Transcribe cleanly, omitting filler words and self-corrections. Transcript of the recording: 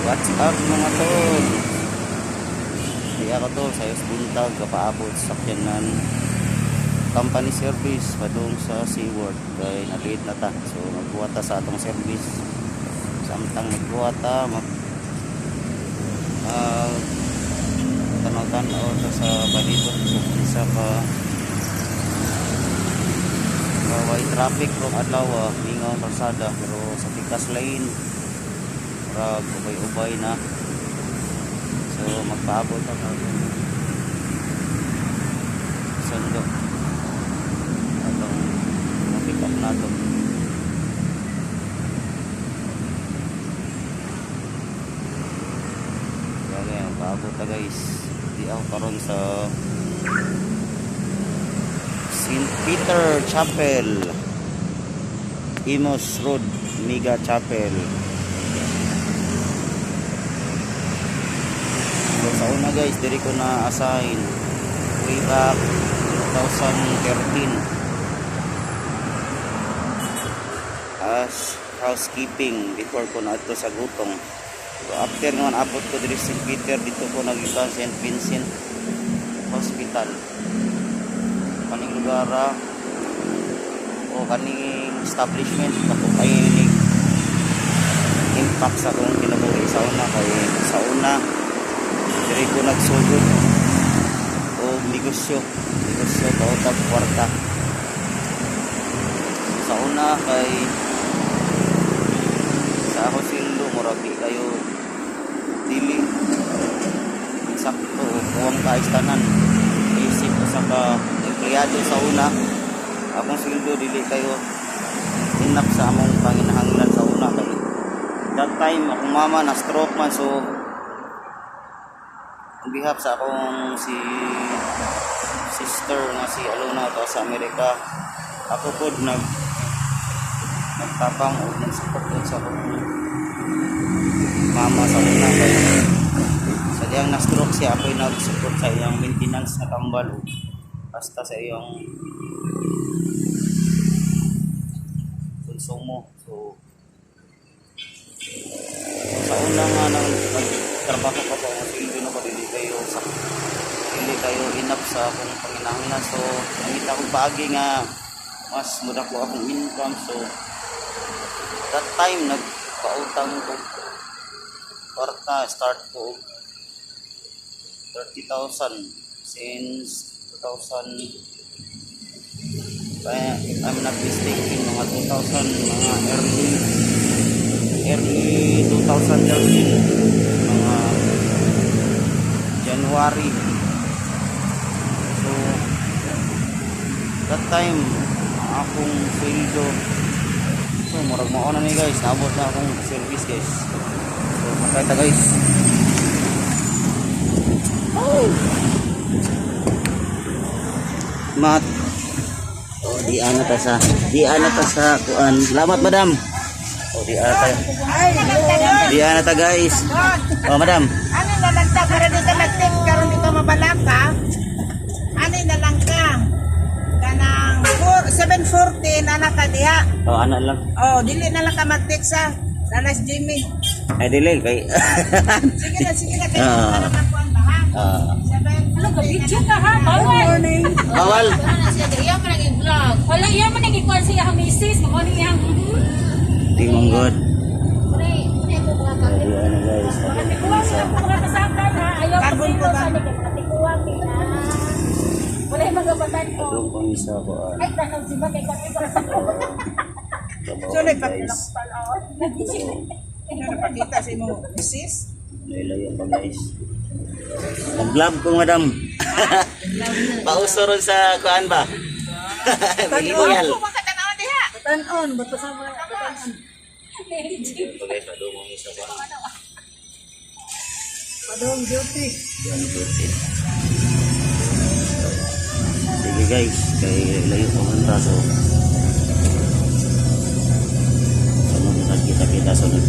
What's up, mga tol? Di ako to sa buntag kapaabot sa sakyanan, company service padung sa SeaWorld kay na-late na ta. So magbuhat ta sa atong service. Samtang nagbuhat ta, mag tanaw-tanaw ta sa palibot kung isa ka way traffic rong adlaw, mingaw ang kalsada, pero sa Tikas Lane murag ubay-ubay na. So magpaabot ta sa atong sundo, atong pick up nato. Kaya ganyan, magpaabot ta, guys. Di ako karon sa St. Peter Chapel, Imus Road Mega Chapel. So sa una, guys, diri ko na assign way back 2013 as housekeeping before ko na ito sa Gutong. So after nga abot ko diri St. Peter, dito ko nagikan St. Vincent Hospital. Kaning lugar o kaning establishment, ako kay ni impact sa akong kinabuhi sa una, kay sa una diri ko nagsugod og negosyo negosyo, pautag kwarta. So, sa una kay sa ako sweldo murag di kayo, dili sakto o kuwang kaayos tanan. Isip usa ka empleyado sa una, akong sweldo dili kayo enough sa among panginahanglan sa una, kay that time akong mama na stroke man. So on behalf sa akong si sister nga si Alona to sa Amerika, ako pod nagtabang o nag-support pod sa akong mama sa una, kay sa diyang na-stroke siya, ako'y nag-support sa iyang maintenance na tambal o hasta sa iyang konsumo. So sa una nga nang nagtrabaho pa ko, ang sweldo na ko dili kayo enough sa akong panginahanglan. So nangita akong paagi nga mas mudako akong income. So that time nagpautang ko kwarta, start ko og 30,000 since 2000, kaya if I'm not mistaken, mga 2000, mga early early 2013, mga January. So that time akong sweldo, so murag mao na ni, guys. Naabot na akong service, guys. So sakay ta, guys. Oh mat, oh, di ana ta sa kuan. Salamat, madam. Oh, di ana ta, di ana ta, guys. Oh, madam. Ano na lang ta para dito mag-tip karon dito mabalaka? Ano na lang ka? Kanang 4 7:40 na na ka diha. Oh, ana lang. Oh, dili na lang ka mag-text sa Nanas Jimmy. Ay, dili kay Sige na, sige na kay para makuan ba ha? Ah. 7:40 Ano ka, video ka ha? Bawal. Bawal. Iya man ang i-vlog. Wala, iya man ang ikuan siya ang misis. Makaw ni iyang. Di mong good. Pre, pre ko mga Oh, di ana, guys. Tikuwang siya mga kasakan ha. Ayaw Kagon ko ko ba? sa likod. Tikuwang nila. Wala yung magabatan ko. Doon kami sa kuan. Ay, tanaw si ba kay kami para sa So, guys. Ano napakita sa imo misis? Lalayo pa, guys. Nag-vlog ko, madam. Pauso ron sa kuan ba? Millennial. Ako makatanaw diha. Tanon, ba't sa mga Ito, guys, padung kami sa kuan. Padong duty. Yan, duty. Sige, guys, kay layo pa man ta, so sunod na kita-kita sunod.